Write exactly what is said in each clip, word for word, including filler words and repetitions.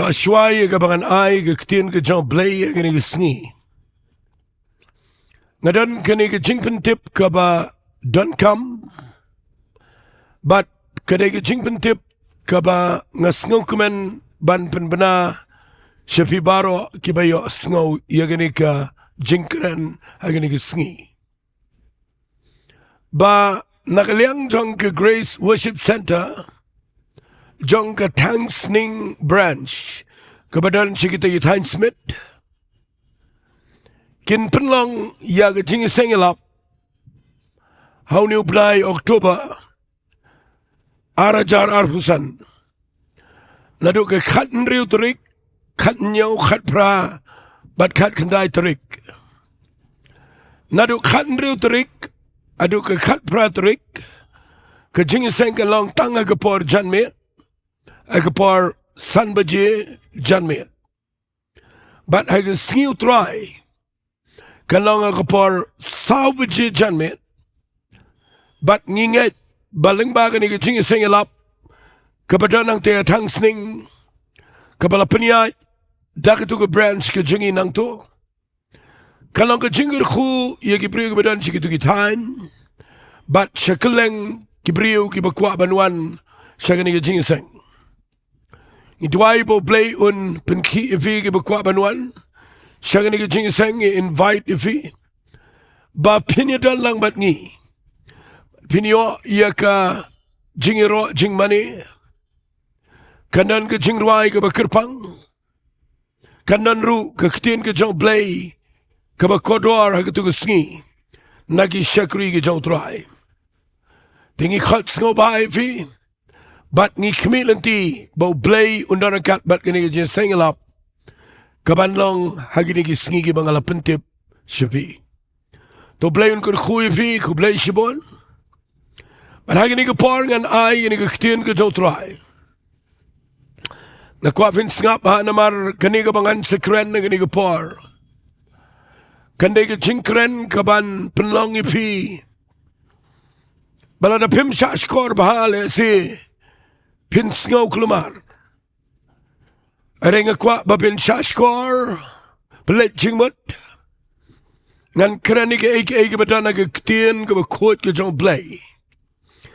Shuwa ïa kaba ngan ai ka ktien ka jong U Blei ïa kane ka sngi, nga don kane ka jingpyntip kaba donkam, bad ka dei ka jingpyntip kaba nga sngewkmen ban pynbna sha phi baroh kiba ïohsngew ïa kane ka jingkren ha kane ka sngi. Ba na ka liang jong ka Grace Worship Centre jong ka Thangsning Branch, kaba don sha kita ki thaiñ Smit, kin pynlong ïa ka jingïaseng ïalap ha une u bnai October ar hajar arphew san, naduh ka khathynriew tarik, khathynñiew, khatphra bad khatkhyndai tarik. Naduh khathynriew tarik haduh ka khatphra tarik, ka jingïaseng kan long tang ha ka por janmiet, ha ka por san baje janmiet. Bad ha ka sngi U Trai kan long ha ka por saw baje janmiet. Bad ngi ngeit ba lyngba kane ka jingïaseng ïalap kaba don hangtei ha Thangsning, kaba la pynïaid da katu ka branch ka jong ngi nangtu, kan long ka jingkyrkhu ïa ki briew kiba don sha kitu ki thaiñ bad sha kylleng ki briew kiba kwah ban wan sha kane ka jingïaseng. Ngi duwai ba U Blei un pynkhih ïa phi kiba kwah ban wan sha kane ka jingïaseng. Ngi invite ïa phi ba phin ïadon lang bad ngi, phin ïoh ïa ka jingïaroh jingmane. Kan don ka jingrwai kaba kyrpang, kan don ruh ka ktien ka jong U Blei kaba kordor ha katu ka sngi na ki shakri ka jong U Trai. Te ngi khot sngewbha ïa phi bad ngi khmih lynti ba U Blei un don ryngkat bad kane ka jingïaseng ïalap kaban long ha kine ki sngi kiba nga la pyntip sha phi. To U Blei un kyrkhu ïa phi, khublei shibun. Bad ha kane ka por ngan ai kane ka ktien ka jong U Trai. Nga kwah phin sngap ha, namar kane kaba ngan sa kren ha kane ka por kan dei ka jingkren kaban pynlong ïa phi ba lada phim shahshkor bha lehse phin sngew kulmar. Hynrei nga kwah ba phin shahshkor, pynleit jingmut. Ngan kren ïa kaei kaei kaba don ha ka ktien kaba khuid ka jong U Blei.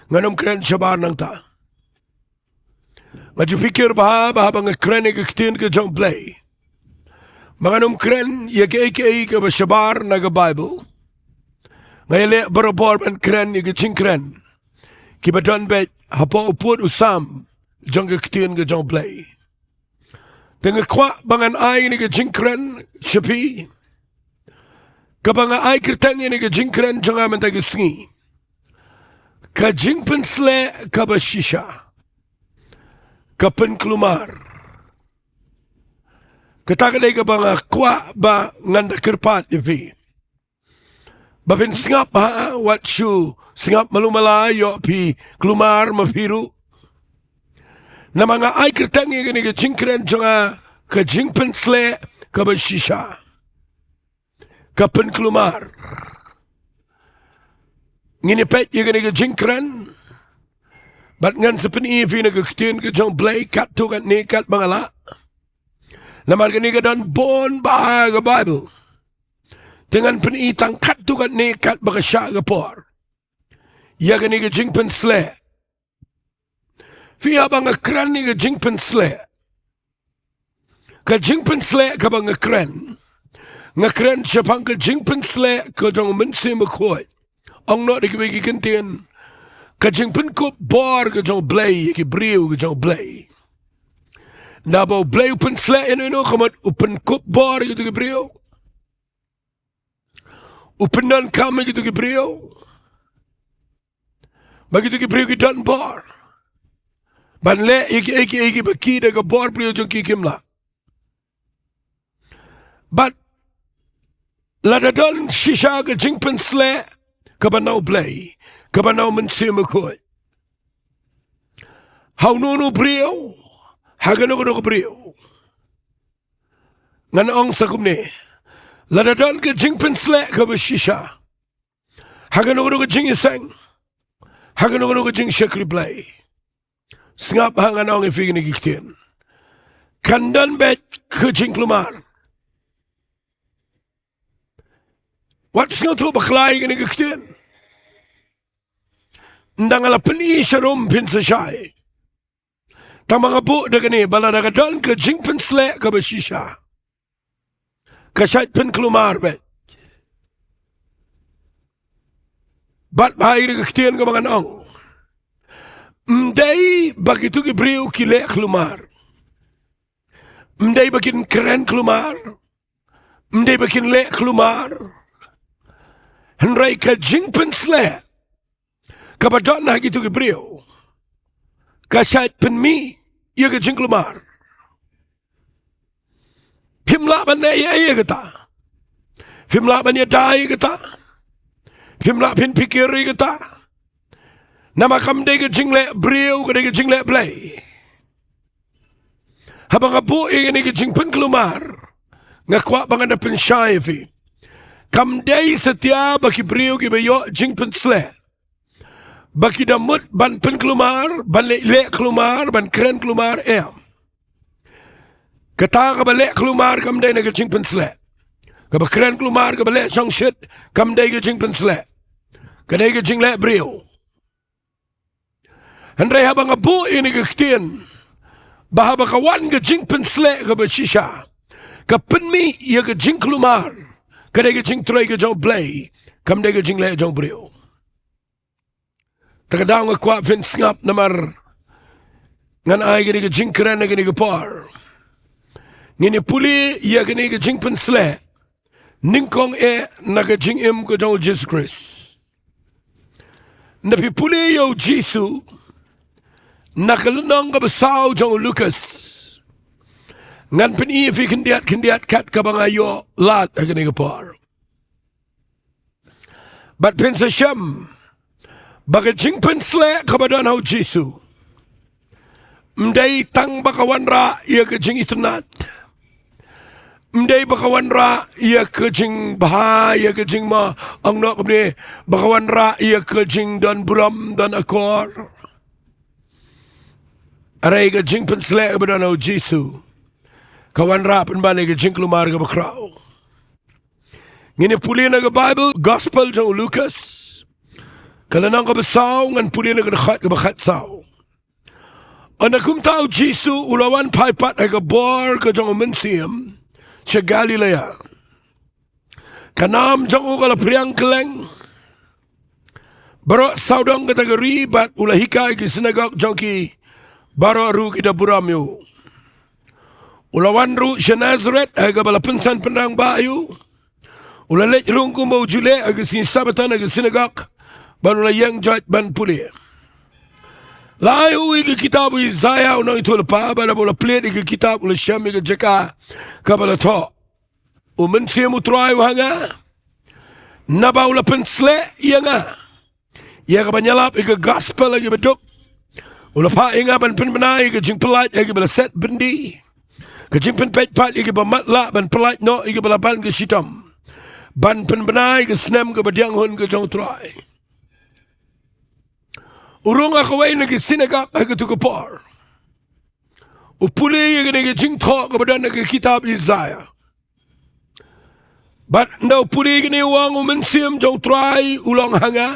Ngan ym kren shabar nangta. Nga ju phikir bha ba haba nga kren ïa ka ktien ka jong U Blei, ba ngan ym kren ïa kaei kaei kaba shabar na ka Baibl. Nga ïaleh barabor ban kren ïa ka jingkren kiba don beit hapoh u pud u Salm jong ka ktien ka jong U Blei. Te nga kwah ba ngan ai kane ka jingkren sha phi, kaba nga ai kyrteng ïa kane ka jingkren jong nga mynta ka sngi: Ka jingpynsleh kaba shisha, ka pynkulmar. Kata ka dei kaba nga kwah ba ngan da kyrpad ïa phi, ba phin sngap ha, wat shu sngap malu mala, ïoh phi kulmar ma phi ruh. Namar nga ai kyrteng ïa kane ka jingkren jong nga: Ka jingpynsleh kaba shisha, ka pynkulmar. Ngin ïa peit ïa kane ka jingkren bad ngan sa pyni ïa phi na ka ktien ka jong U Blei katto katne katba nga lah. Namar kane ka don bun bha ha ka Baibl. Te ngan pyni tang katto katne katba ka shah ka por ïa kane ka jingpynsleh. Phi, haba nga kren ïa ka jingpynsleh, ka jingpynsleh kaba nga kren, nga kren shaphang ka jingpynsleh ka jong U Mynsiem Bakhuid. Ong noh da kiwei ki kyntien, ka jingpynkup bor ka jong U Blei ïa ki briew ka jong U Blei. Naba U Blei u pynsleh ïano ïano ka mut u pynkup bor ïa kito ki briew, u pyndonkam ïa kito ki briew, ba kito ki briew ki don bor ban leh ïa kiei kiei kiba ki da ka bor briew jong ki kim lah. Bad lada don shisha ka jingpynsleh kaba na U Blei, kaba na U Mynsiem Bakhuid, ha uno uno u briew, ha kano kano ka briew, ngan ong sa kumne: lada don ka jingpynsleh kaba shisha ha kano kano ka jingïaseng, ha kano kano ka jingshakri Blei, sngap ha, ngan ong ïa phi kine ki ktien: kan don beit ka jingkulmar. Wat sngewthuh bakla ïa kane ka ktien. Ynda nga la pyni sharum phin sa shai. Tang ba nga buh da kane ba lada ka don ka jingpynsleh kaba shisha, ka shait pynkulmar beit. Bad ba ïa ka ktien kaba ngan ong, ym dei ba kito ki briew ki leh kulmar. Ym dei ba kin kren kulmar. Ym dei ba kin leh kulmar. Hynrei ka jingpynsleh kaba don ha kito ki briew, ka shait pynmih ïa ka jingkulmar. Phim lah ban leh ïa, ïa kata. Phim lah ban ïada ïa kata. Phim lah phin pyrkhat ïa kata. Namar kam dei ka jingleh briew, ka dei ka jingleh Blei. Haba nga buh ïa kane ka jingpynkulmar, nga kwah ba ngan da pynshai ïa phi. Kam dei satia ba ki briew kiba ïoh jingpynsleh, ba ki da mut ban pynkulmar, ban leh, leh kulmar, ban kren kulmar, em. Kata kaba leh kulmar kam dei na ka jingpynsleh. Kaba kren kulmar, kaba leh shongshit, kam dei ka jingpynsleh. Ka dei ka jingleh briew. Hynrei haba nga buh ïa kane ka ktien, ba haba ka wan ka jingpynsleh kaba shisha, ka pynmih ïa ka jingkulmar, ka dei ka jingtrei ka jong Blei, kam dei ka jingleh jong briew. Te ka daw nga kwah phin sngap namar ngan ai kane ka jingkren ha kane ka por. Ngin ïa pule ïa kane ka jingpynsleh nyngkong eh na ka jingim ka jong u Jisu Khrist. Nda phi pule ïa u Jisu na ka lynnong kaba saw jong u Lukas, ngan pyni ïa phi khyndiat khyndiat kat kaba nga ïoh lad ha kane ka por. Bad phin sa shem ba ka jingpynsleh kaba don ha u Jisu, ym dei tang ba ka wanrah ïa ka jingitynnad. Ym dei ba ka wanrah ïa ka jingbha, ïa ka jingma, ong noh kumne, ba ka wanrah ïa ka jingdon burom, don akor. Hynrei ka jingpynsleh kaba don ha u Jisu, ka wanrah pynban ïa ka jingkulmar kaba khraw. Ngin ïa pule na ka Baibl, Gospel jong u Lukas, ka lynnong kaba saw, ngan pule na ka dkhot kaba khatsaw. Ynda kumta u Jisu u la wan phai pat ha ka bor ka jong u mynsiem sha Galilea. Ka nam jong u ka la phriang kylleng baroh sawdong kata ka ri, bad u la hikai ha ki synagog jong ki, baroh ruh ki da burom ïa u. U la wan ruh sha Nasaret, ha kaba la pynsan pynrangbah ïa u. U la leit rung kumba u ju leh ha ki sngi Sabbaton ha ki synagog, bad u la ïeng joit ban pule. La ai ïa u ïa ka kitab u Isaïah u nongïathuhlypa, bad haba u la plie ïa ka kitab u la shem ïa ka jaka kaba la thoh. U Mynsiem u Trai u ha nga, naba u la pynsleh ïa nga ïa kaban ïalap ïa ka Gospel ha kiba duk. U la phah ïa nga ban pynbna ïa ka jingpyllait ha kiba la set byndi, ka jingpynpeit pat ïa kiba matlah, ban pyllait noh ïa kiba la ban ka shitom, ban pynbna ïa ka snem kaba diang hun ka jong u Trai. U rung ha kawei na ki synagog ha katu ka por. U pule ïa kane ka jingthoh kaba don ha ka kitab Isaïah. Bad ynda u pule ïa kane u ong, u Mynsiem jong u Trai u long ha nga,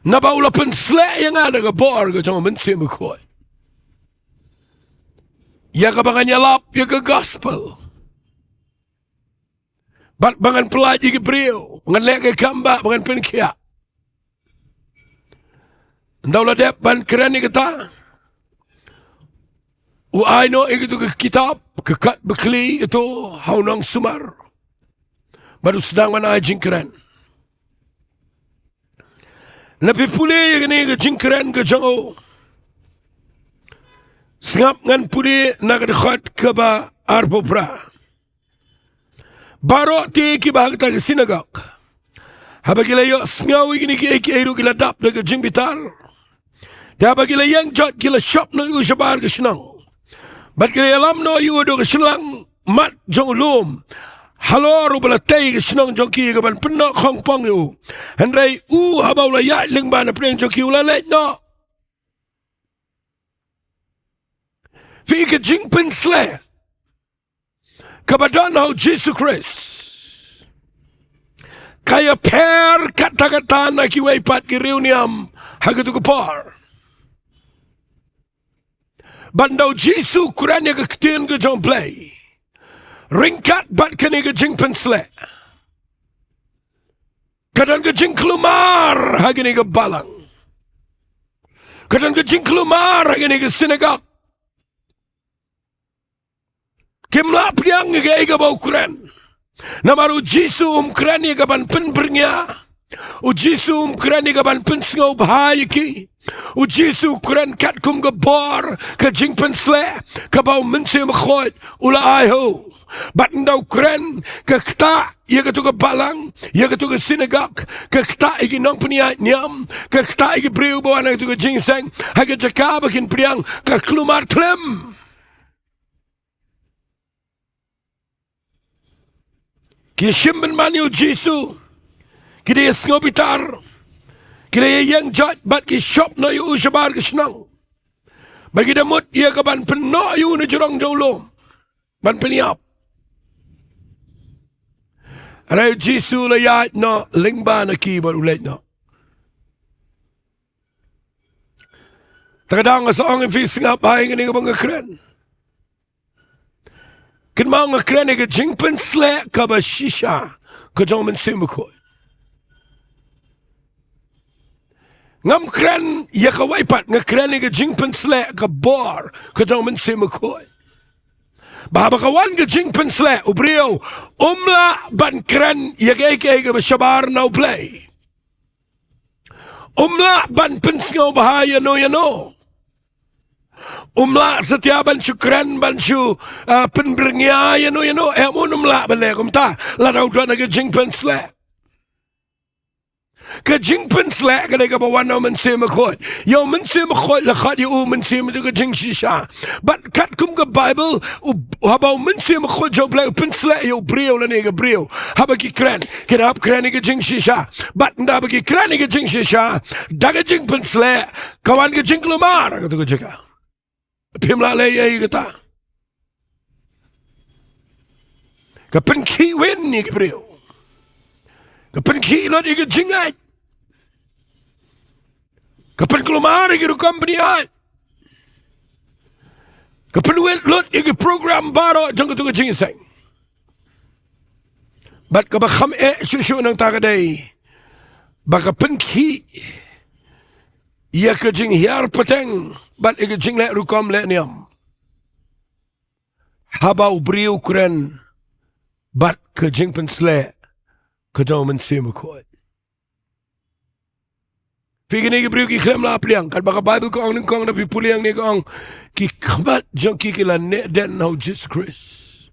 naba u la pynsleh ïa nga da ka bor ka jong u Mynsiem Bakhuid, ïa kaba ngan ïalap ïa ka Gospel, bad ba ngan pyllait ïa ki briew, ba ngan leh ka kam ba, ba ngan pynkhiah. Ynda u la dep ban kren ïa kata, u ai noh ïa katu ka kitab, ka kot ba khlieh ïa u, ha u nongsumar, bad u sdang ban ai jingkren. Lada phi pule ïa kane ka jingkren ka jong u, sngap, ngan pule na ka dkhot kaba arphew phra. Baroh te kiba ha kata ka synagog, haba ki la ïohsngew ïa kine kiei kiei ruh ki la dap da ka jingbitar. Te haba ki la ïeng joit ki la shop noh ïa u shabar ka shnong, bad ki la ïalam noh ïa u haduh ka shynrang mat jong u lum, halor uba la tei ka shnong jong ki kaban pynnoh khongpong ïa u. Hynrei u, haba u la ïaid lyngba na pdeng jong ki, u la leit noh. Phi i ka jingpynsleh kaba don ha u Jisu Khrist ka ïapher katta katta na kiwei pat ki riewniam ha katu ka por. Bad ynda u Jisu u kren ïa ka ktien ka jong u Blei ryngkat bad kane ka jingpynsleh, ka don ka jingkulmar ha kane ka balang. Ka don ka jingkulmar ha kane ka synagog. Kim lah pdiang ïa kaei kaba u kren. Namar u Jisu um kren ïa ka ban pynbyrngia. U Jisu um kren ïa ka ban pynsngewbha ïa ki. U Jisu u kren katkum ka bor, ka jingpynsleh kaba u Mynsiem Bakhuid u la ai ha u. Bad ynda u kren, ka ktah ïa katu ka balang, ïa katu ka synagog, ka ktah ïa ki nongpynïaid niam, ka ktah ïa ki briew ba wan ha katu ka jingïaseng, ha ka jaka ba kin pdiang, ka kulmar khlem. Ki shim bynman ïa u Jisu, ki da ïasngew bitar, ki da ïeng joit bad ki shop noh ïa u shabar ka shnong. Ba ki da mut ïa ka ban pynnoh ïa u na jrong jong u lum ban pynïap. Hynrei u Jisu u la ïaid noh lyngba na ki bad u leit noh. Te ka dang nga sa ong ïa phi, sngap bha ïa kane kaba nga kren. Kynmaw nga kren ïa ka jingpynsleh kaba shisha ka jong u Mynsiem Bakhuid. Ngam kren ïa kawei pat, nga kren ïa ka jingpynsleh ka bor ka jong u Mynsiem Bakhuid. Ba haba ka wan ka jingpynsleh, u briew um lah ban kren ïa kaei kaei kaba shabar na u Blei. Um lah ban pynsngewbha ïano ïano. Um lah satia ban shu kren, ban shu, ah, pynbyrngia ïano ïano. Em, un um lah ban leh kumta lada u don ha ka jingpynsleh. Ka jingpynsleh ka dei kaba wan na u Mynsiem Bakhuid. Ïa u Mynsiem Bakhuid la khot ïa u Mynsiem, ïa ka jingshisha. Bad katkum ka Baibl, u, haba u Mynsiem Bakhuid jong u Blei u pynsleh ïa u briew lane ka briew, haba ki kren, kin hap kren ïa ka jingshisha. Bad ynda ba ki kren ïa ka jingshisha, da ka jingpynsleh ka wan ka jingkulmar ha katu ka jaka. Phim lah leh ei ei kata. Ka pynkhih win ïa ki briew. Ka pynkhih lut ïa ka jingngeit. Ka pynkulmar ïa ki rukom pynïaid. Ka pynwit lut ïa ki program baroh jong katu ka jingïaseng. Bad kaba kham eh shuh shuh nangta ka dei ba ka pynkhih ïa ka jinghiar pateng bad ïa ka jingleh rukom leh niam haba u briew u kren bad ka jingpynsleh ka jong u Mynsiem Bakhuid. Phi, kine ki briew ki khlem lah pdiang, katba ka Baibl ka ong nyngkong, da phi pule hangne ka ong, ki khmat jong ki ki la neh den na u Jisu Khrist.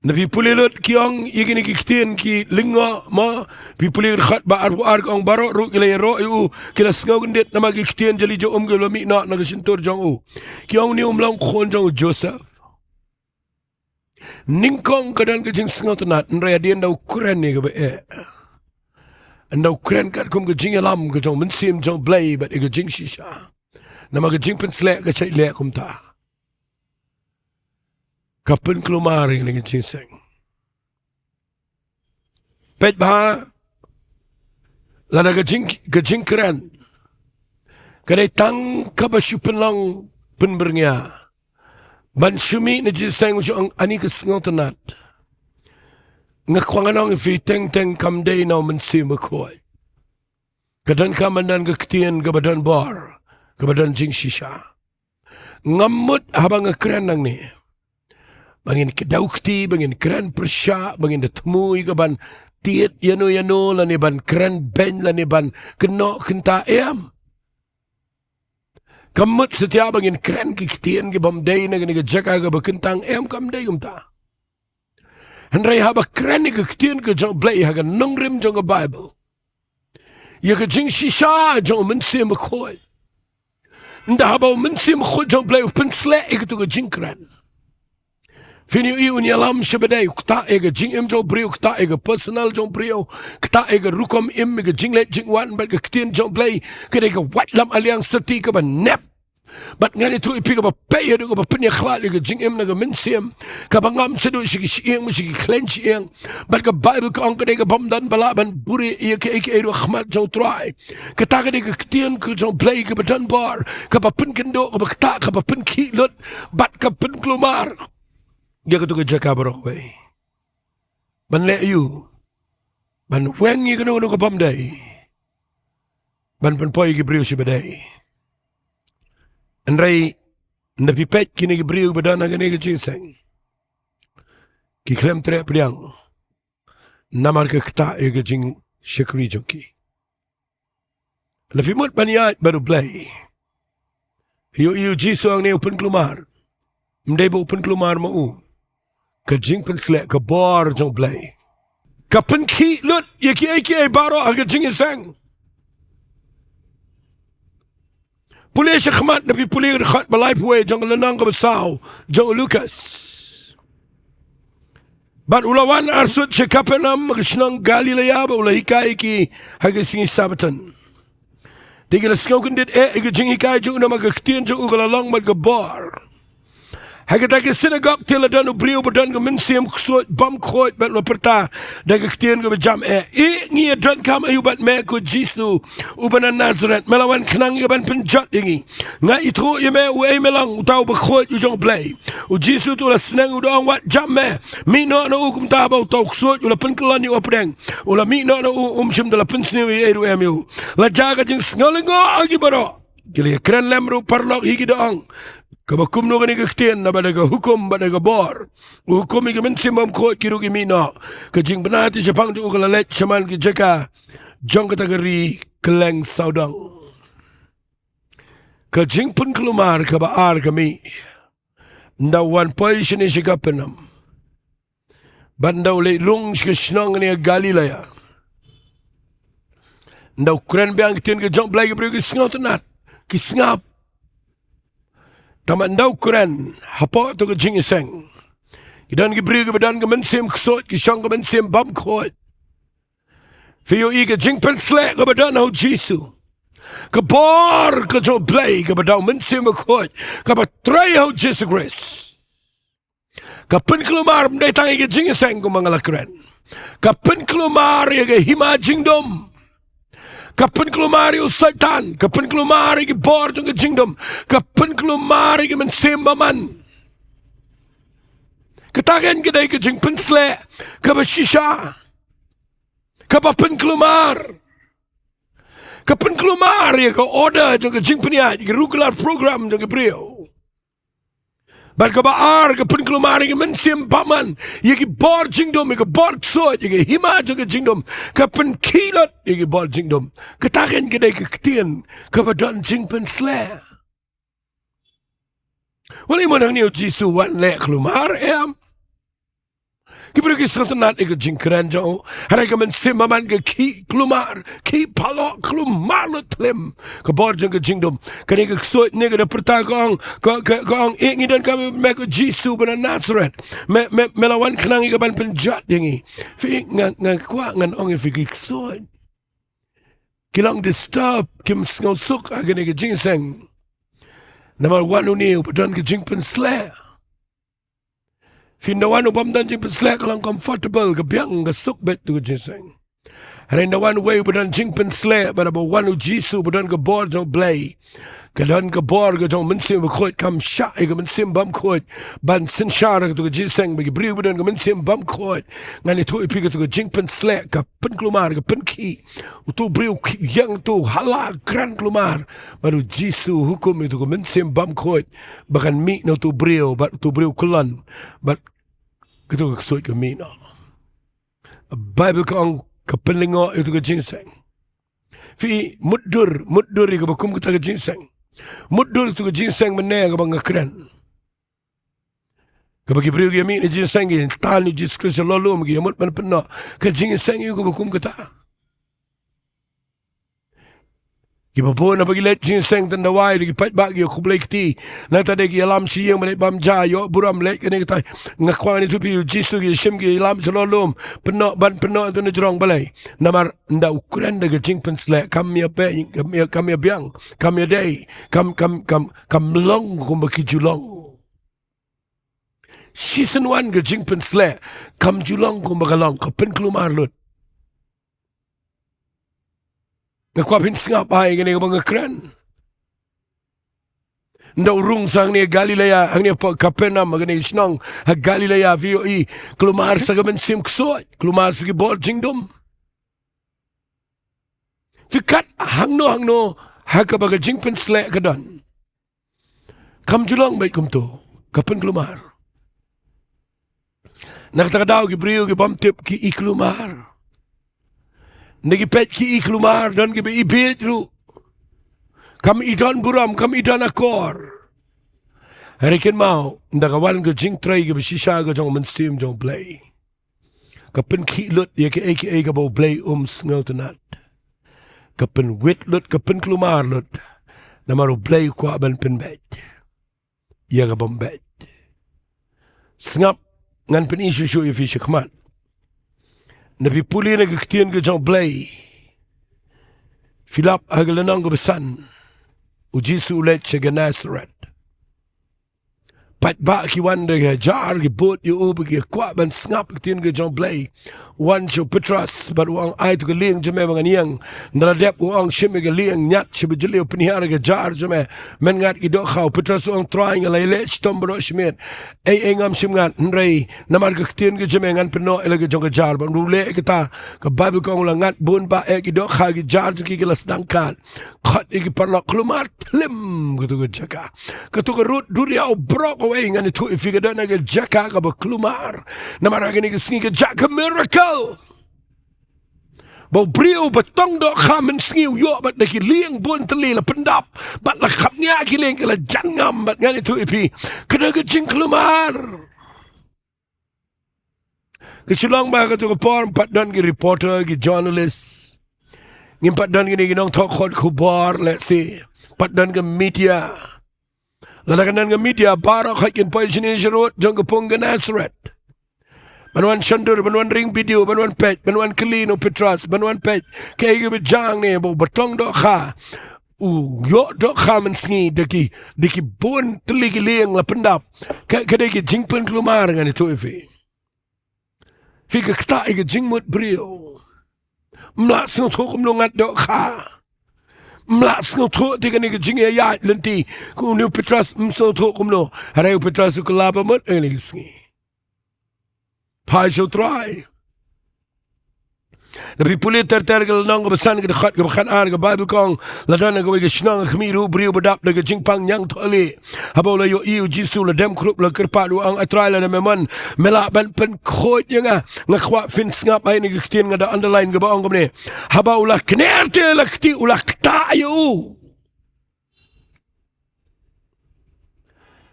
Da phi pule lut ki ong ïa kine ki ktien ki lyngngoh mo, phi pule ka dkhot ba arphew ar ka ong, baroh ruh ki la ïaroh ïa u, ki la sngew kyndit namar ki ktien jali jong um kiba la mih noh na ka shyntur jong u. Ki ong, une um long khun jong u Joseph. Nyngkong ka don ka jingsngewtynnat, hynrei hadien da u kren ïa kaba eh, ynda u kren katkum ka jingïalam ka jong u Mynsiem jong u Blei bad ïa ka jingshisha, namar ka jingpynsleh ka shait leh kumta. Ka pynkulmar ïa kane ka jingïaseng. Peit bha, lada ka jing, ka jingkren ka dei tang kaba shu pynlong pynbyrngia, ban shu mih na jingïaseng, shu ong ani ka sngewtynnat. Nga kwah ngan ong ïa phi, teng teng kam dei na u Mynsiem Bakhuid. Ka donkam ban don ka ktien kaba don bor, kaba don jingshisha. Ngam mut haba nga kren nangne ba ngin kdew kti, ba ngin kren pyrshah, ba ngin da thmu ïa ka ban tied ïano ïano, lane ban kren beiñ, lane ban kynnoh kynta, em. Kam mut satia ba ngin kren ki ktien ki bym dei na kane ka jaka kaba kyntang, em, kam dei kumta. Hynrei haba kren ïa ka ktien ka jong u Blei ha ka nongrim jong ka Baibl, ïa ka jingshisha jong u Mynsiem Bakhuid, ynda haba u Mynsiem Bakhuid jong u Blei u pynsleh ïa katu ka jingkren, phin ïohi un ïalam shibadei, u ktah ïa ka jingim jong u briew, u ktah ïa ka personal jong u briew, u ktah ïa ka rukom im, ïa ka jingleit jingwan bad ka ktien jong u Blei. Ka dei ka waitlam aliang syrti kaba nep. Bad ngan ïathuh ïa phi kaba pei haduh kaba pynïakhlad ïa ka jingim na ka mynsiem, kaba ngam shaduh sha ki shyieng, sha ki khleiñ shyieng. Bad ka Baibl ka ong ka dei ka bym don ba lah ban buhrieh ïa kaei kaei ruh ha khmat jong U Trai. Kata ka dei ka ktien ka jong U Blei kaba don bor, kaba pynkynduh, kaba ktah, kaba pynkhih lut, bad ka pynkulmar ïa kato ka jaka baroh kawei. Ban leh aïu? Ban weng ïa kano kano ka bym dei, ban pynpoi ïa ki briew sha ba dei. Hynrei ynda phi peit kine ki briew ba don ha kane ka jingïaseng, ki khlem treh pdiang namar ka ktah ïa ka jingshakri jong ki. Lada phi mut ban ïaid bad U Blei, phi ïohi U Jisu hangne u pynkulmar. Ym dei ba u pynkulmar ma u. Ka jingpynsleh, ka bor jong U Blei, ka pynkhih lut ïa kiei kiei baroh ha ka jingïaseng. Pule shakhmat, lada phi pule ka dkhot ba laiphew wei jong ka lynnong kaba saw jong u Lukas. Bad u la wan arsut sha Kapernaum, ka shnong Galilea, bad u la hikai ïa ki ha ki sngi Sabbaton. Te ki la sngewkyndit eh ïa ka jinghikai jong u, namar ka ktien jong u ka la long bad ka bor. Ha kata ka synagog te la don u briew ba don ka mynsiem ksuid bymkhuid, bad u la pyrta da ka ktien kaba jam eh: Ïeh, ngi ïa donkam aïu bad me, ko Jisu uba na Nasareth? Me la wan khnang ïa ka ban pynjot ïa ngi? Nga ithuh ïa me uei me long, uta uba khuid, u jong U Blei. U Jisu te u la sneng, u da ong: Wat jam me. Mih noh na u kumta. Bad uta u ksuid u la pynkyllon ïa u hapdeng. U la mih noh na u, um shym da la pynsniew ei ei ruh em ïa u. La jia ka jingsngew lyngngoh ha ki baroh. Ki la ïakren lem ruh paralok hi, ki da ong: Kaba kumno kane ka ktien, naba da ka hukum bad da ka bor u hukum ïa ki mynsiem bymkhuid, ki ruh ki mih noh. Ka jingbna te shaphang jong u ka la leit sha man ki jaka jong kata ka ri kylleng sawdong. Ka jingpynkulmar kaba ar ka mih ynda u wan poi shane sha Kapernaum, bad ynda u leit rung sha ka shnong kane ka Galilea. Ynda u kren biang ka ktien ka jong U Blei, ki briew ki sngewtynnat, ki sngap. Tangba ynda u kren hapoh to ka jingïaseng, ki don ki briew kiba don ka mynsiem ksuid, ki shong ka mynsiem bymkhuid. Phi ïohi ka jingpynsleh kaba don ha U Jisu, ka bor ka jong U Blei kaba da u Mynsiem Bakhuid, kaba trei ha U Jisu Khrist. Ka pynkulmar ym dei tang ïa ka jingïaseng kumba nga la kren. Ka pynkulmar ïa ka hima jingdum. Ka pynkulmar ïa u Soitan. Ka pynkulmar ïa ki bor jong ka jingdum. Ka pynkulmar ïa ki mynsiem bymman. Kata kein ka dei ka jingpynsleh kaba shisha, kaba pynkulmar. Ka pynkulmar ïa ka order jong ka jingpynïaid, ïa ka regular program jong ki briew. Bad kaba ar, ka pynkulmar ïa ki mynsiem bymman, ïa ki bor jingdum, ïa ki bor ksuid, ïa ki hima jong ka jingdum. Ka pynkhih lut ïa ki bor jingdum. Kata kein ka dei ka ktien kaba don jingpynsleh. Wat lei mon hangne U Jisu u wan leh kulmar, em? Ki briew ki sngewtynnat ïa ka jingkren jong u. Hynrei ka mynsiem bymman ka khih kulmar, khih paloh, kulmar lut thlem. Ka bor jong ka jingdum. Kane ka ksuid ne ka da pyrta, ka ong, ka, ka, ka ong: Ïeh, ngi donkam ïa me, ko Jisu ba na Nasareth. Me, me, me la wan khnang ïa ka ban pynjot ïa ngi. Phi, nga, nga kwah ngan ong ïa phi, ki ksuid, ki long disturb, kim sngewsuk ha kane ka jingïaseng. Namar wan une uba don ka jingpynsleh. Phi, ynda wan u bym don jingpynsleh ka long comfortable, ka biang, ka suk beit to ka jingïaseng. Hynrei ynda wan uwei uba don jingpynsleh, bad haba wan U Jisu uba don ka bor jong U Blei, ka don ka bor ka jong U Mynsiem Bakhuid, kam shah ïa ka mynsiem bymkhuid ban synshar ha kato ka jingïaseng. Bad ki briew ba don ka mynsiem bymkhuid, ngan ïathuh ïa phi, kato ka jingpynsleh, ka pynkulmar, ka pynkhih. Uto u briew ki ïeng, uto u hala kren kulmar. Bad U Jisu u hukum ïa uto ka mynsiem bymkhuid ba kan mih na uto u briew, bad uto u briew u kyllon, bad kato ka ksuid ka mih noh. Baibl ka ong ka pynlyngngoh ïa uto ka jingïaseng. Phi, mutdur, mutdur ïa kaba kum kata ka jingïaseng. Mutdur ïa uto ka jingïaseng mynne kaba nga kren. Kaba ki briew ki ïa mih na jingïaseng, ki tan ïa U Jisu Khrist sha lawlum, ki ïa mut ban pynnoh. Ka jingïaseng ïa u kaba kum kata. Kiba bun haba ki leit jingïaseng tang da wai, da ki paidbah ki ïa khublei kti. Nangta de ki ïalam sha ïing, ba leit bam ja, ïoh burom, leit kane katai. Nga kwah ngan ïathuh ïa phi, u Jisu ki shim ki ïalam sha lor lum. Pynnoh ban pynnoh ïa tu na jrong, balei? Namar ynda u kren da ka jingpynsleh, kam ïa beh, kam ïa, kam ïa biang, kam ïa dei, kam, kam, kam, kam long kumba ki ju long. Shisien wan ka jingpynsleh, kam ju long kumba ka long, ka pynkulmar lut. Nga kwah phin sngap bha ïa kane kaba nga kren. Ynda u rung sa hangne Galilea, hangne hapoh Kapernaum, hangne shnong ha Galilea, phi ïohi, kulmar sa ka mynsiem ksuid, kulmar sa ki bor jingdum. Phi kat hangno hangno ha kaba ka jingpynsleh ka don, kam ju long beit kumto, ka pynkulmar. Na kata ka daw ki briew ki bym tip ki i kulmar. Ynda ki peit ki i kulmar, don kiba i bieit ruh. Kam i don burom, kam i don akor. Hynrei kynmaw, ynda ka wan ka jingtrei kaba shisha ka jong u Mynsiem jong U Blei, ka pynkhih lut ïa kaei kaei kaba U Blei um sngewtynnat. Ka pynwit lut, ka pynkulmar lut. Namar U Blei u kwah ban pynbeit ïa ka bym beit. Sngap, ngan pyni shuh shuh ïa phi shakhmat. Ynda phi pule na ka ktien ka jong U Blei, phi lap ha ka lynnong kaba san, u Jisu u leit sha Gennesaret. Paidbah ki wan da ki hajar, ki bud ïa u ba ki kwah ban sngap ka ktien ka jong U Blei. Wan sha u Petros, bad u ong, ai to ka lieng jong me ba ngan ïeng. Ynda la dep u ong, shim ïa ka lieng, ñiad sha ba jylliew, pynhiar ïa ka jar jong me. Men ngat ki dohkha, u Petros u ong, Trai, nga la ïaleh shitom baroh shi miet. Ei ei ngam shym ngat, hynrei namar ka ktien ka jong me ngan pynnoh ïa la ka jong ka jar. Bad u leh kata, ka Baibl ka ong u la ngat bun bah eh ki dohkha, ki jar jong ki ki la sdang kad. Khot ïa ki paralok, kulmar thlem kato ka jaka. Kato ka rud duriaw brok away, ngan ïathuh ïa phi, ka don ha ka jaka kaba kulmar. Namar ha kane ka sngi ka jaka miracle. Ba u briew ba tong dohkha mynsngi u ïoh bad da ki lieng bun tylli la pyndap. Bad la khapngiah ki lieng ki la jan ngam, bad ngan ïathuh ïa phi, ka don ka jingkulmar. Ka shu long ba ha kato ka por, ym pat don ki reporter, ki journalist. Ngim pat don kine ki nongthoh khot khubor, let's say. Ym pat don ka media. Lada ka don ka media, baroh khoit kin poi shane sha rud jong ka pung Gennesaret. Ban wan shondur, ban wan ring video, ban wan peit, ban wan kylli na u Petros, ban wan peit kaei kaba jia hangne, ba u ba tong dohkha u ïoh dohkha mynsngi da ki, da ki bun tylli ki lieng la pyndap. Ka, ka dei ka jingpynkulmar, ngan ïathuh ïa phi. Phi, ka ktah ïa ka jingmut briew. Ym lah sngewthuh kumno ngat dohkha. Ym lah sngewthuh te kane ka jingïaid lynti. Kumno u Petros ym sngewthuh kumno. Hynrei u Petros u kylla ba mut ha kane ka sngi. Phai sha u Trai. Lada phi pule ter ter ka lynnong kaba san, ka dkhot kaba khatar, ka Baibl ka ong, la don ha kawei ka shnong ha khmih ruh u briew ba dap da ka jingpang ñiangthohlieh. Haba u la ïohi ïa u Jisu u la dem khrup, la kyrpad, u ong, A Trai, lada me mon, me lah ban pynkhuid ïa nga. Nga kwah phin sngap ïa kane ka ktien, nga da underline kaba ong kumne. Haba u la kner te la kti, u la ktah ïa u.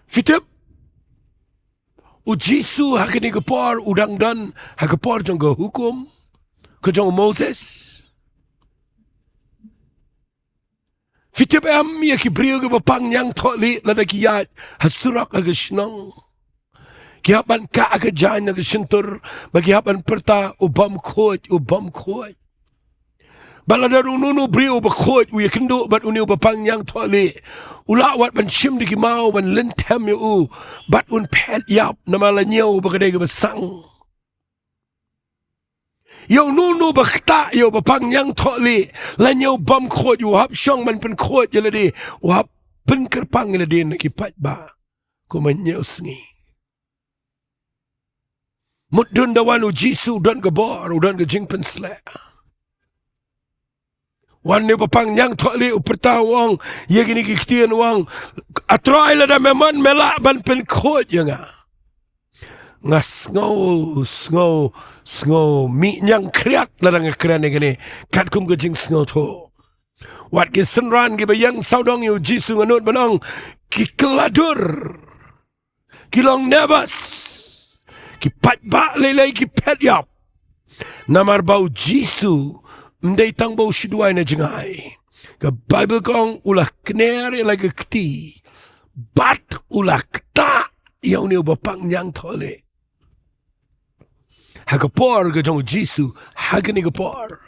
Phi tip, u Jisu ha kane ka por u dang don ha ka por jong ka hukum ka jong u Moses. Phi tip em ïa ki briew kiba pang ñiangthohlieh lada ki ïaid ha surok ha ka shnong, ki hap ban kah ha ka jaiñ na ka shyntur, ba ki hap ban pyrta, U bym khuid, u bym khuid. Bad lada uno uno u briew uba khuid u ïakynduh bad une uba pang ñiangthohlieh, u lah wat ban shim da ki maw ban lynthem ïa u, bad un phet ïap namar la ñiew ba ka dei kaba sang. Ïa uno uno uba ktah ïa uba pang ñiangthohlieh, la ñiew bym khuid, u hap shong ban pynkhuid ïa lade, u hap pynkyrpang ïa lade na ki paidbah. Kumba ñiew sngi. Mutdur ynda wan u Jisu u don ka bor, u don ka jingpynsleh. Wan une uba pang ñiangthohlieh u pyrta u ong ïa kine ki ktien u ong, A Trai, lada me mon me lah ban pynkhuid ïa nga. Nga sngew, sngew, sngew mih ñiangkhriat lada nga kren ïa kine. Katkum ka jingsngewthuh. Wat ki synran kiba ïeng sawdong ïa u Jisu nga nud ban ong ki kylla dur. Ki long nervous. Ki paidbah lei lei ki phet ïap. Namar ba u Jisu ym dei tang ba u shu duwai na jngai. Ka Baibl ka ong u la kner ïa la ka kti bad u la ktah ïa une u bapang ñiangthohlieh. Ha ka por ka jong u Jisu, ha kane ka por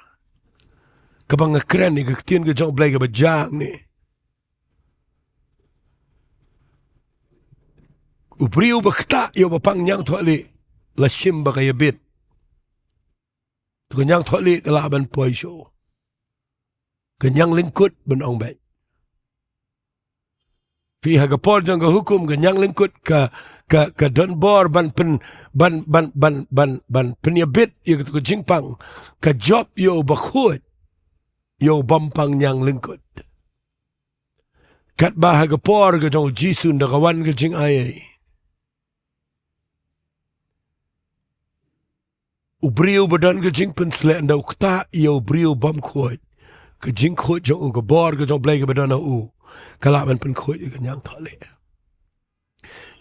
kaba nga kren ïa ka ktien ka jong u Blei kaba jia hangne, u briew ba ktah ïa u bapang ñiangthohlieh la shim ba ka ïabit. To ka ñiangthohlieh ka lah ban poi shuh, ka ñianglyngkut ban ong beit. Phi, ha ka por jong ka hukum ka ñianglyngkut ka, ka, ka don bor ban pyn, ban, ban, ban, ban, ban pynïabit ïa ka, ka jingpang, ka jop ïa u bakhuid, ïa u bym pang ñianglyngkut. Katba ha ka por ka jong u Jisu ynda ka wan ka jingaiei, u briew ba don ka jingpynsleh ynda u ktah ïa u briew bym khuid, ka jingkhuid jong u, ka bor ka jong u Blei kaba don ha u, ka lah ban pynkhuid ïa ka ñiangthohlieh.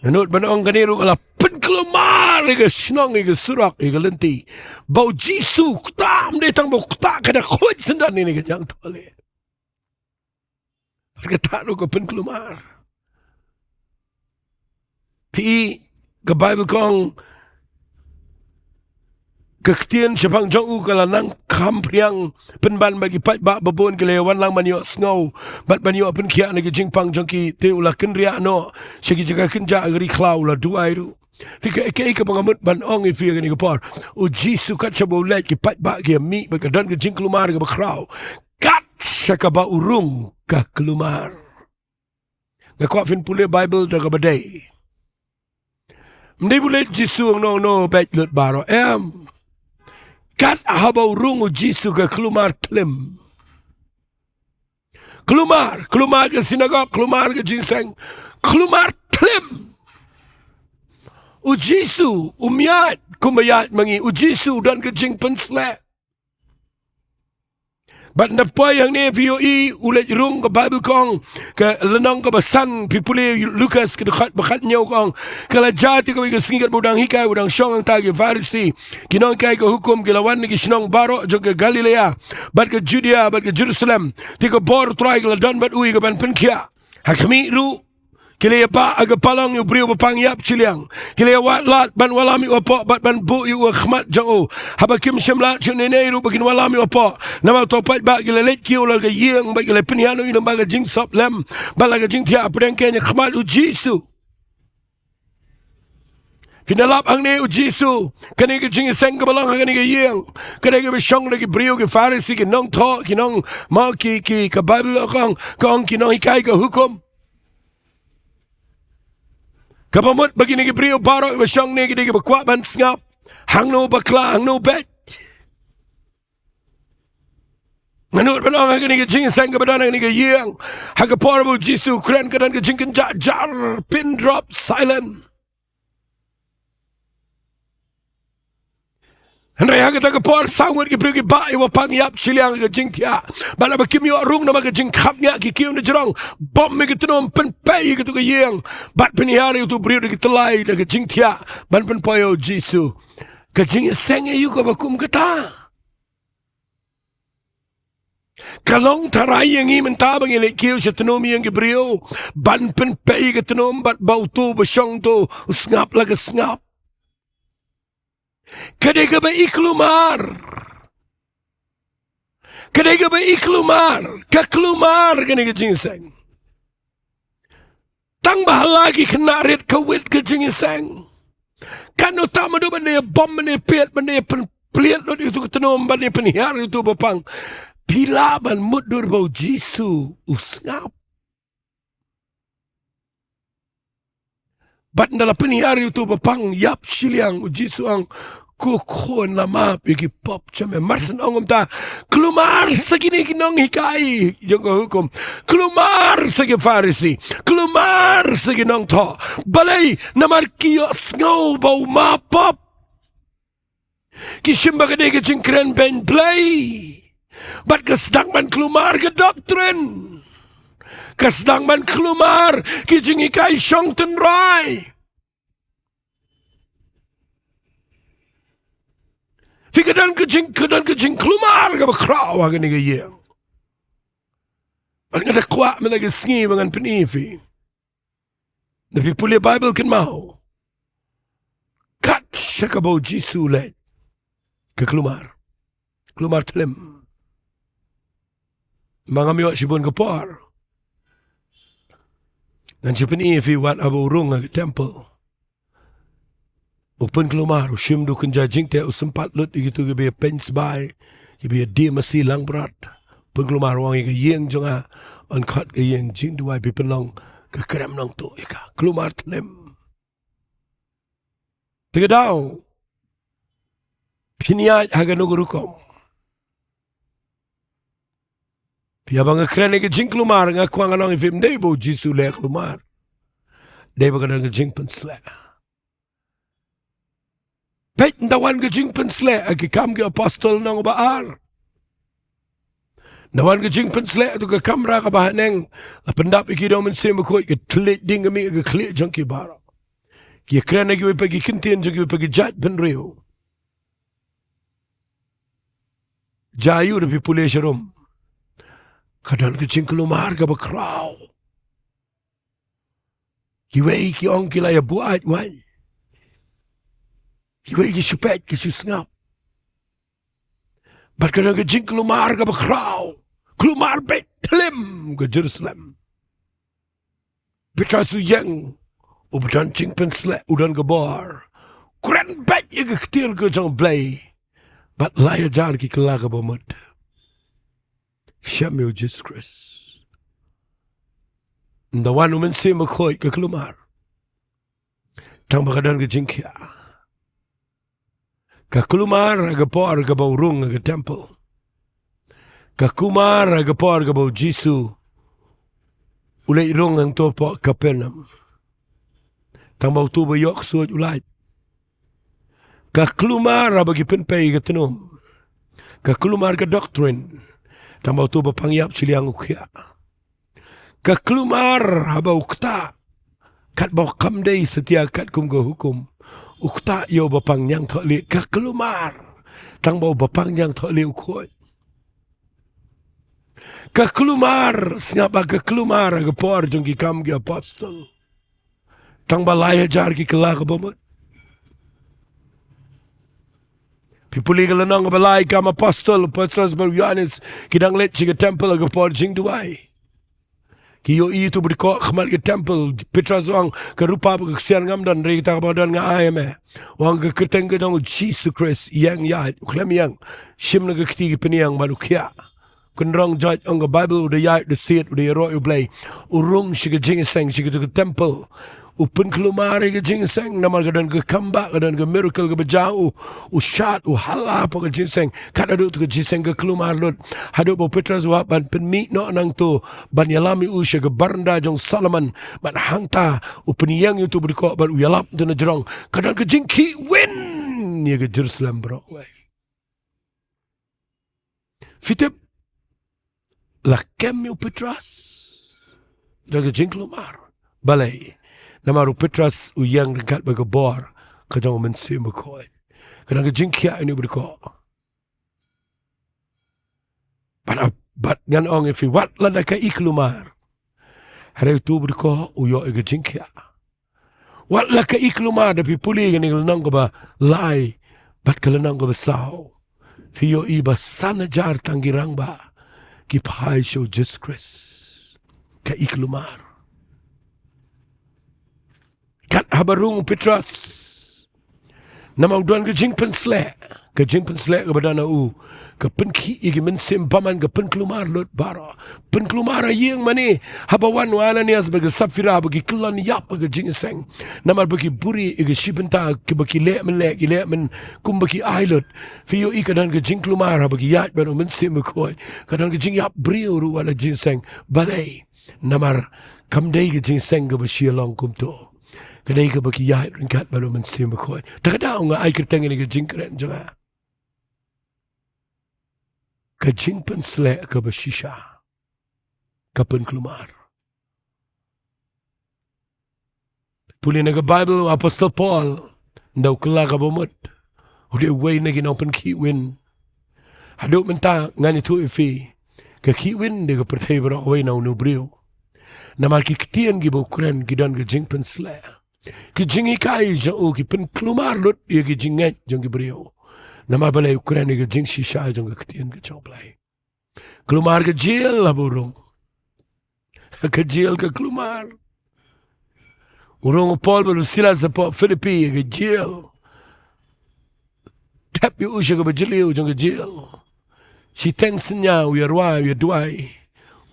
Nga nud ban ong kane ruh ka la pynkulmar ïa ka shnong, ïa ka surok, ïa ka lynti, ba u Jisu u ktah, ym dei tang ba u ktah, ka da khuid syndon ïa kane ka ñiangthohlieh. Ka ktah ruh ka pynkulmar. Phi, ka Baibl ka ong, ka ktien shaphang jong u ka la nang kham phriang, pynban bad ki paidbah babun ki la wan lang ban ïohsngew bad ban ïoh pynkhiah na ki jingpang jong ki, te u la kynriah noh sha ki jaka kynjah, ka ri khlaw, u la duwai ruh. Phi, kaei kaei kaba nga mut ban ong ïa phi ha kane ka por, u Jisu kat shaba u leit, ki paidbah ki ïa mih bad ka don ka jingkulmar kaba khraw. Kat sha kaba u rung ka kulmar. Nga kwah phin pule Baibl da kaba dei. Ym dei ba u leit u Jisu hangno hangno beit lut baroh, em. Kat haba u rung u Jisu ka kulmar thlim. Kulmar, kulmar ka synagog, kulmar ka jingïaseng, kulmar thlim. U Jisu um ïaid kumba ïaid ma ngi, u Jisu u don ka jingpynsleh. Bad ynda poi hangne phi ïohi u leit rung, ka Baibl ka ong, ka lynnong kaba san, phi pule Lukas ka dkhot ba khathynñiew ka ong, ka la jia te kawei ka sngi katba u dang hikai, u dang shong hangta, ki Pharisi, ki nonghikai ka hukum ki la wan na ki shnong baroh jong ka Galilea bad ka Judea bad ka Jerusalem. Te ka bor u Trai ka la don bad u ïa kaban pynkhiah. Ha khmih ruh ki la ïabah ha ka palong ïa u briew bapang ïap shiliang. Ki la ïawad lad ban wallam ïa u hapoh bad ban buh ïa u ha khmat jong u. Haba kim shym lad shuh ne ne ruh ba kin wallam ïa u hapoh, namar uta u paidbah, ki la leit kiew la ka ïing bad ki la pynhiar noh ïa u lyngba ka jingsop lem bad la ka jingthiah pdeng keiñ ha khmat u Jisu. Phin da lap hangne u Jisu, kane ka jingïaseng kaba long ha kane ka ïing, ka dei kaba shong da ki briew, ki Pharisi, ki nongthoh, ki nong, ma ki, ki, ka Baibl ka ong, ka ong ki nonghikai ka hukum. Kaba mut ba kine ki briew baroh kiba shong ne ki dei kiba kwah ban sngap hangno bakla, hangno beit. Nga nud ban ong ha kane ka jingïaseng kaba don ha kane ka ïing, ha ka por ba u Jisu u kren ka don ka jingkynjah jar, pin drop silent. Hynrei ha kata ka por saw ngut ki briew ki bah ïa u bapang ïap shiliang ha ka jingthiah. Bad haba kim ïoh rung namar ka jingkhapngiah, ki kiew na jrong, bom ïa ki tnum, pynpei ïa katu ka ïing bad pynhiar ïa utu u briew da ki tyllai da ka jingthiah ban pynpoi ïa u Jisu. Ka jingïaseng aïu kaba kum kata? Ka long tharai ïa ngi mynta ba ngi leit kiew sha tnum ïing ki briew ban pynpei ïa ka tnum bad ba utu ba shong utu u sngap la ka sngap. Ka dei kaba i kulmar. Ka dei kaba i kulmar. Ka kulmar kane ka jingïaseng. Tang ba ha la ki khynnah rit ka wit ka jingïaseng. Katno tam haduh ban da ïa bom, ban da ïa piet, ban da ïa pynpliet lut ïa utu ka tnum, ban da ïa pynhiar ïa utu u bapang. Phi lah ban mutdur ba u Jisu u sngap. Bad ynda la pynhiar ïa utu u bapang ïap shiliang, u Jisu u ong, ko khun, la map ïa ki pop jong me. Mar shen ong kumta, kulmar sa kine ki nonghikai jong ka hukum, kulmar sa ki Pharisi, kulmar sa ki nongthoh. Balei? Namar ki ïohsngew ba u map pop. Ki shim ba ka dei ka jingkren beiñ Blei. Bad ka sdang ban kulmar ka doctrine. Ka sdang ban kulmar ki jinghikai shong tynrai. Phi, ka don ka jing, ka don ka jingkulmar kaba khraw ha kane ka ïing. Bad nga da kwah mynta ka sngi ba ngan pyni ïa phi. Da phi pule Baibl kynmaw, kat sha kaba u Jisu u leit, ka kulmar, kulmar thlem. Ma ngam ïoh shibun ka por, ngan shu pyni ïa phi wat haba u rung ha ka temple. U pynkulmar, u shim da u kynja jingteh, u sympat lut ïa kito kiba ïa peiñ sbai, kiba ïa die masi langbrot. U pynkulmar, u ong ïa ka ïing jong nga yn khot ka ïing jingduwai, phi pynlong ka krem nongtuh ïa ka. Kulmar thlem. Te ka daw, phin ïaid ha kano ka rukom? Phi ïa ba nga kren ïa ka jingkulmar, nga kwah ngan ong ïa phi, ym dei ba u Jisu u leh kulmar. Dei ba ka don ka jingpynsleh. Peit, ynda wan ka jingpynsleh ha Ki Kam ki Apostol lynnong ba ar. Ynda wan ka jingpynsleh ha kato ka kamra kaba haneng, la pyndap ïa ki da u Mynsiem Bakhuid, ka thylliej ding ka mih ha ka khlieh jong ki baroh. Ki ïa kren ha kiwei pat ki kyntien jong kiwei pat ki jait bynriew. Jia aïu da phi pule sharum? Ka don ka jingkulmar kaba khraw. Kiwei ki ong ki la ïa buaid waiñ. Kiwei ki shu peit ki shu sngap. Bad ka don ka jingkulmar kaba khraw. Kulmar beit thlem ka Jerusalem. Petros u ïeng, uba don jingpynsleh, u don ka bor. Kren beit ïa ka ktien ka jong U Blei. Bad lai hajar ki kylla kaba mut. Shem ïa u Jisu Khrist. Ynda wan u Mynsiem Bakhuid ka kulmar. Tang ba ka don ka jingkhiah. Ka kulmar ha ka por kaba u rung ha ka temple. Ka kulmar ha ka por kaba u Jisu u leit rung hangto hapoh Kapernaum. Tang ba uto uba ïoh ksuid u lait. Ka kulmar haba ki pynpei ka tnum. Ka kulmar ka doctrine. Tang ba uto uba pang ïap shiliang u khiah. Ka kulmar haba u ktah, katba kam dei satia katkum ka hukum, u ktah ïa uba pang ñiangthohlieh. Ka kulmar, tang ba uba pang ñiangthohlieh u khuid. Ka kulmar, sngap ba ka kulmar ha ka por jong Ki Kam ki Apostol. Tang ba lai hajar ki kylla kaba mut. Phi pule ka lynnong kaba lai, Kam Apostol, Petros bad u Ïoannis ki dang leit sha ka temple ha ka por jingduwai. Ki ïohi uto uba dkoh ha khmat ka temple, Petros u ong, ka rupa bad ka ksiar ngam don, hynrei kata kaba nga don nga ai ïa me. U ong, ka kyrteng ka jong u Jisu Khrist, ïeng ïaid, u khlem ïeng, shim na ka kti ki pynïeng bad u khiah. Kynrong jait, ong ka Baibl, u da ïaid, u da siat, u da ïaroh ïa U Blei. U rung sha ka jingïaseng, sha kato ka temple. U pynkulmar ïa ka jingïaseng, namar ka don ka kam ba, ka don ka miracle kaba jia, u, u shad, u hala hapoh ka jingïaseng. Katba haduh kato ka jingïaseng ka kulmar lut. Haduh ba u Petros u hap ban pynmih noh nangto, ban ïalam ïa u sha ka baranda jong Solomon. Bad hangta, u pynïeng ïa uto uba dkoh, bad u ïalap to na jrong. Ka don ka jingkhih win ïa ka Jerusalem baroh. Phi tip, la kem ïa u Petros da ka jingkulmar. Balei? Namar u Petros u ïeng ryngkat bad ka bor ka jong u Mynsiem Bakhuid. Ka don ka jingkhiah ïa une uba dkoh. Bad, bad ngan ong ïa phi, wat lada ka i kulmar, hynrei uto uba dkoh u ïoh ïa ka jingkhiah. Wat la ka i kulmar, da phi pule kane ka lynnong kaba lai bad ka lynnong kaba saw, phi ïohi ba san hajar tang ki rangbah ki phai sha u Jisu Khrist. Ka i kulmar. Kat haba rung u Petros. Namar u don ka jingpynsleh. Ka jingpynsleh kaba don ha u, ka pynkhih ïa ki mynsiem bymman, ka pynkulmar lut baroh. Pynkulmar ha ïing mane, haba wan u Ananias bad ka Saphira ba ki kyllon ïap ha ka jingïaseng. Namar ba ki buhrieh ïa ka shi bynta, kiba ki leh mynleh, ki leh myn kumba ki ai lut. Phi ïohi ka don ka jingkulmar haba ki ïaid bad u Mynsiem Bakhuid. Ka don ka jingïap briew ruh wat la jingïaseng. Balei? Namar kam dei ka jingïaseng kaba shu ïalong kumto. Ka dei kaba ki ïaid ryngkat bad u Mynsiem Bakhuid. Te ka daw nga ai kyrteng ïa kane ka jingkren jong nga, ka jingpynsleh kaba shisha. Ka pynkulmar. Pule na ka Baibl, u Apostol Paul, ynda u kylla kaba mut, u dei uwei na ki nongpynkhih win. Haduh mynta ngan ïathuh ïa phi, Ka khih win da ka pyrthei baroh, uwei na uno u briew. Namar ki ktien kiba u kren ki don ka jingpynsleh. Ki jinghikai jong u ki pynkulmar lut ïa ki jingngeit jong ki briew. Namar balei? U kren ïa ka jingshisha jong ka ktien ka jong U Blei. Kulmar ka jel haba u rung. Ka jel ka kulmar. U rung u Paul bad u Silas hapoh Philippi ïa ka jel. Thep ïa u sha kaba jylliew jong ka jel. Shiteng synñia u ïarwai u ïaduwai.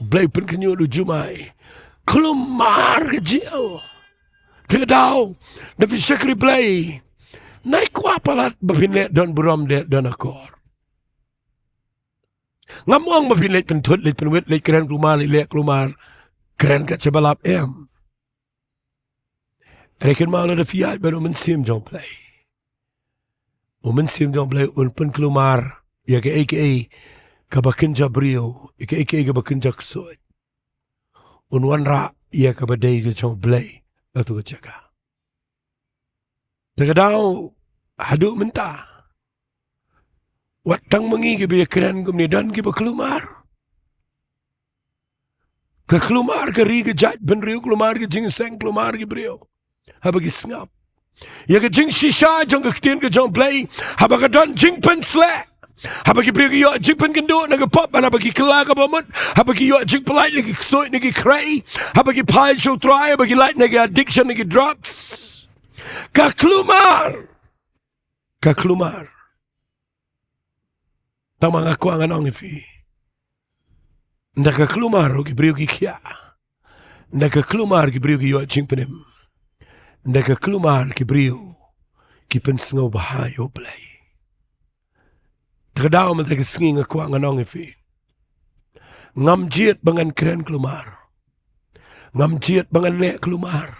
U Blei u pynkhynñiuh u jumai. Kulmar ka jel. Te ka daw, da phi shakri Blei, nai kwah palat ba phin leh don burom, leh don akor. Ngam ong ba phin leit pynthut, leit pynwit, leit kren kulmar, leit leh kulmar. Kren kat shaba lap, em. Hynrei kynmaw, lada phi ïaid bad u Mynsiem jong U Blei, u Mynsiem jong U Blei un pynkulmar ïa kaei kaei kaba kynja briew, ïa kaei kaei kaba kynja ksuid. Un wanrah ïa kaba dei ka jong U Blei ha tu ka jaka. Te ka daw, haduh mynta, wat tang ma ngi kiba ïakren kumne, don kiba kulmar. Ka kulmar ka ri ka jaid bynriew, kulmar ka jingïaseng, kulmar ki briew. Haba ki sngap ïa ka jingshisha jong ka ktien ka jong U Blei, haba ka don jingpynsleh, haba ki briew ki ïoh jingpynkynduh na ka pop, haba ki kylla kaba mut, haba ki ïoh jingpyllait na ki ksuid na ki khrei, haba ki phai sha U Trai, haba ki lait na ki addiction na ki drugs. Ka kulmar. Ka kulmar. Tang ba nga kwah ngan ong ïa phi, ynda ka kulmar ruh ki briew ki khiah. Ynda ka kulmar ki briew ki ïoh jingpynim. Ynda ka kulmar ki briew ki pynsngewbha ïa U Blei. Te ka daw mynta ka sngi nga kwah ngan ong ïa phi, ngam jied ba ngan kren kulmar. Ngam jied ba ngan leh kulmar.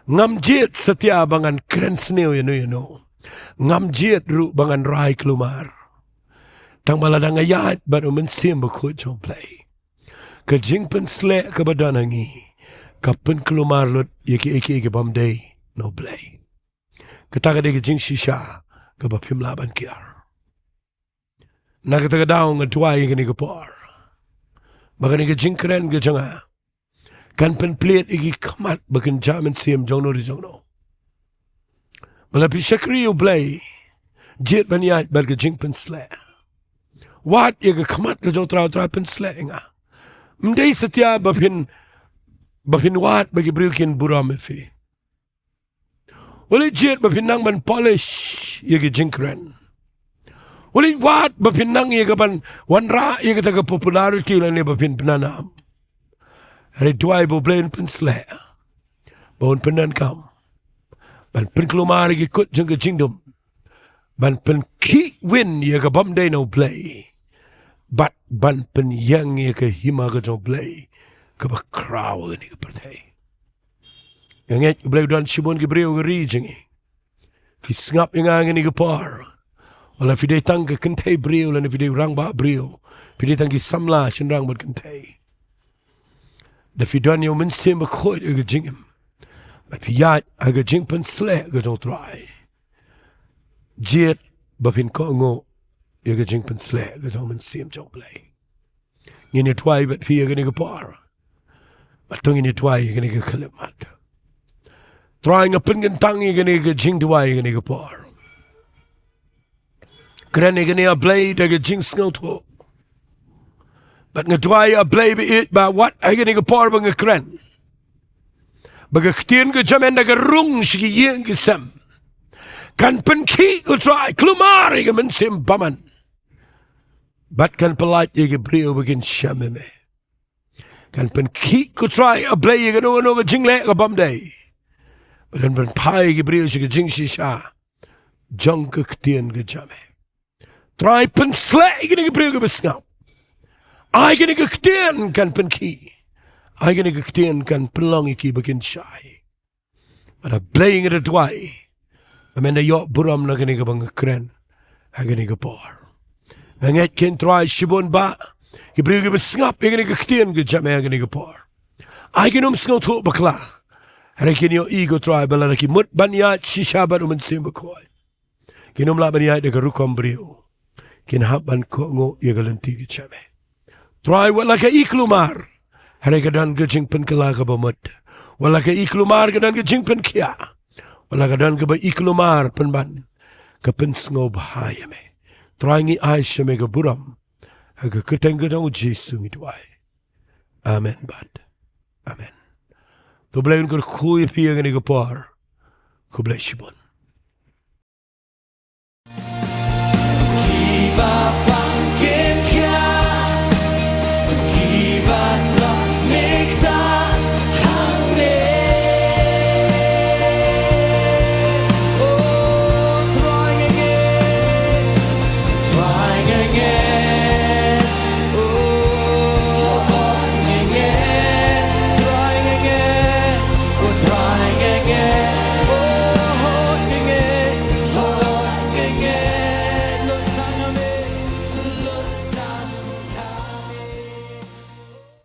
Ngam jied satia ba ngan kren sniew ïano ïano. Ngam jied ruh ba ngan rai kulmar. Tang ba lada nga ïaid bad u Mynsiem Bakhuid jong U Blei, ka jingpynsleh kaba don ha ngi ka pynkulmar lut ïa kiei kiei ki bym dei na U Blei. Kata ka dei ka jingshisha kaba phim lah ban kiar. Na kata ka daw nga duwai ïa kane ka por ba kane ka jingkren ka jong nga kan pynplied ïa ki khmat ba kynja mynsiem jong no re jong no. Ba lada phi shakri ïa U Blei, jied ban ïaid bad ka jingpynsleh. Wad ïa ka khmat ka jong U Trai, U Trai pynsleh ïa nga. Ym dei satia ba phin, ba phin wad ba ki briew kin burom ïa phi. Wat leit jied ba phin nang ban polish ïa ki jingkren. Wat leit wad ba phin nang ïa ka ban wanrah ïa kata ka popularity lane ba phin pynanam. Hynrei duwai ba U Blei un pynsleh, ba un pyndonkam ban pynkulmar ïa ki kut jong ka jingdum, ban pynkhih win ïa ka bym dei na U Blei, bad ban pynïeng ïa ka hima ka jong U Blei kaba khraw ha kane ka pyrthei. Nga ngeit U Blei u don shibun ki briew ha ka ri jong ngi. Phi sngap ïa nga ha kane ka por, wat la phi dei tang ka kynthei briew lane phi dei u rangbah briew, phi dei tang ki samla shynrang bad kynthei. Da phi don ïa u Mynsiem Bakhuid ha ka jingim, bad phi ïaid ha ka jingpynsleh ka jong U Trai, jied ba phin kohnguh ïa ka jingpynsleh ka jong u Mynsiem jong U Blei. Ngin ïa duwai bad phi ha kane ka por. Bad to ngin ïa duwai ha kane ka khyllipmat. Trai, nga pynkyntang ïa kane ka jingduwai ha kane ka por. Kren ïa kane, A Blei, da ka jingsngewthuh. Bad nga duwai, A Blei ba ïeit, ba wat ha kane ka por ba nga kren, ba ka ktien ka jong me ynda ka rung sha ki ïing ki sem, kan pynkhih, ko Trai, kulmar ïa ka mynsiem bymman. Bad kan pyllait ïa ki briew ba kin shem ïa me. Kan pynkhih, ko Trai, A Blei, ïa kano kano ka jingleh ka bym dei. Bad kan pynphai ïa ki briew sha ka jingshisha jong ka ktien ka jong me. Trai, pynsleh ïa kine ki briew kiba sngap. Ai kane ka ktien kan pynkhih. Ai kane ka ktien kan pynlong ïa ki ba kin shai. Bad A Blei, nga da duwai ba men da ïoh burom na kane kaba nga kren ha kane ka por. Nga ngeit, ko Trai, shibun bah ki briew kiba sngap ïa kane ka ktien ka jong me ha kane ka por. Ai kin ym sngewthuh bakla. Hynrei kin ïohi, ko Trai, ba lada ki mut ban ïaid shisha bad u Mynsiem Bakhuid, kin ym lah ban ïaid da ka rukom briew. Kin hap ban kohnguh ïa ka lynti ka jong me. Trai, wat la ka i kulmar, hynrei ka don ka jingpynkylla kaba mut. Wat la ka i kulmar ka don ka jingpynkhiah. Wat la ka don kaba i kulmar pynban ka pynsngewbha ïa me. Trai, ngi ai sha me ka burom. Ha ka kyrteng ka jong u Jisu ngi duwai. Amen bad amen. To Blei un kyrkhu ïa phi ïa kane ka por. Khublei shibun.